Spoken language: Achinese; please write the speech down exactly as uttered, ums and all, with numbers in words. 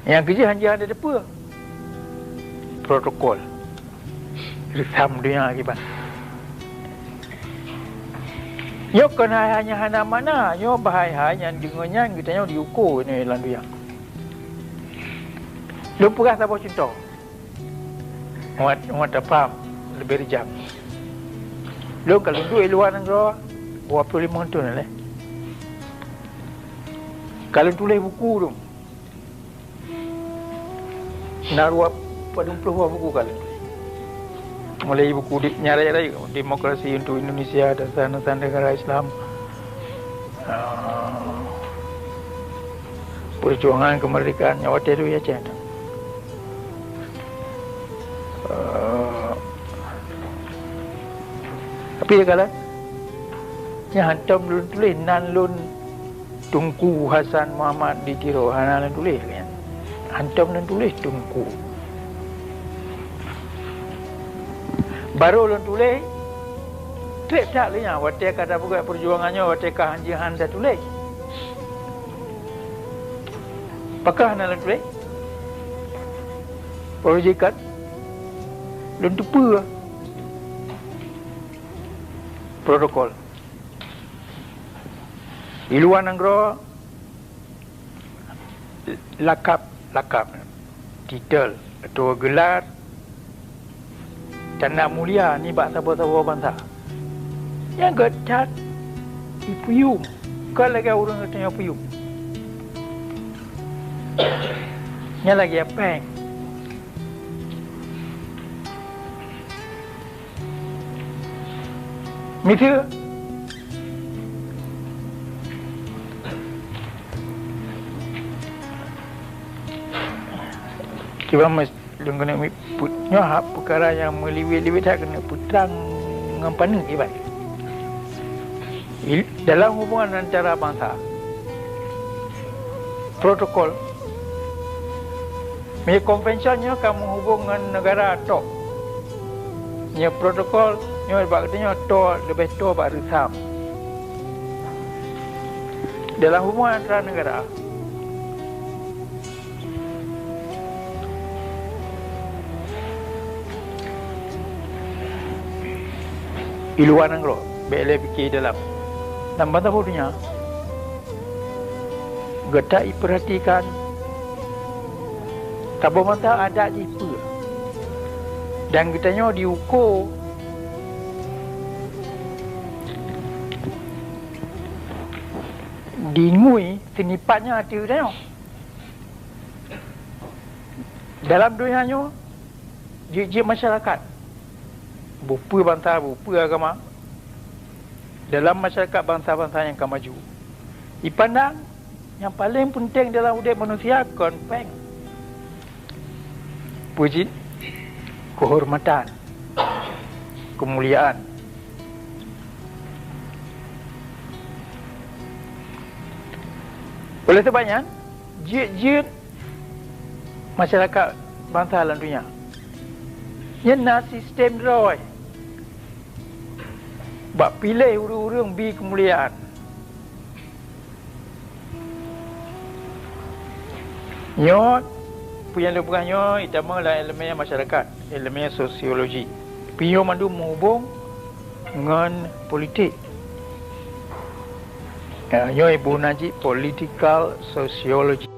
Nyang keujeuet hana jeuet hana teupeue. Protokol. Reusam donya kiban. Nyoe kon hai-hai nyang hana makna, nyoe bah hai-hai nyang deungon nyan geutanyoe diuko nyoe lam donya. Lôn peugah saboh cuntoh. Muat, muat tapaham leubeh rijang. Lôn ka lôn duek i luwa nanggroe dua ploh limong thon lé. Ka lôn tuléh buku lôn. Na dua padum ploh buah buku ka lôn tuléh. Mulai buku di, nyan raya-raya, Demokrasi untuk Indonesia, Dasar-Dasar Negara Islam, ah, Perjuangan Kemerdekaan, nyan watèe lôn i Aceh tu. Ah, tapi ya kalau, nyan hantom lôn tuléh nan lôn Teungku Hasan Muhammad di Tiro, hana lôn tuléh lagèe nyan. Hantom lôn tuléh Teungku. Barô lôn tuléh, trép that lé nyan, watèe ka tapeugöt peujuangan nyoe, watèe ka hanjeuet han tatuléh. Pakon hana lôn tuléh? Protokol. Lôn teupeue. Protokol. Di luwa nanggroe, lakab-lakab, titel, atawa gelar, tanda mulia nibak saboh-saboh bansa. Nyang gét that ipeuyuem, kon lagèe ureueng geutanyoe peuyuem. Nyan lagèe péng. Miseue, kiban mes-, lôn keuneuk mi-, put-, nyoe hak peukara nyang meuliwet-liwet that keuneuk peutrang ngon paneuk kiban. Il-, dalam hubungan antara bansa, protokol, meunyoe konvensyen nyoe ka meuhubong ngon neugara tok. Nyoe protokol, nyoe bak geutanyoe to, leubeh to bak reusam. Dalam hubungan antara neugara, di luwa nanggroe, bèk lé pike dalam. Lam bansa donya, gata ipeuratikan, saboh bansa adat jih peue. Dan geutanyoe diuko dingui seunipatnya ateueh geutanyoe. Dalam donya nyoe, jeuet-jeuet masyarakat, bukon peue bansa, bukon peue agama, dalam masyarakat bansa-bansa nyang ka maju, ipandang nyang paleng peunteng dalam udép manusia kon péng. Peue jih? Keuhormatan, keumuliaan. Oleh sebab nyan, jeuet-jeuet masyarakat bansa lam donya, nyan na sistem droe bak piléh ureueng-ureueng bi keumuliaan. Nyoe, peue nyang lôn peugah nyoe, itamong lam ileumèe masyarakat, ileumèe sosiologi. Pih nyoe mandum meuhubong ngon politik. Ya, nyoe iboh nan cit political sociology.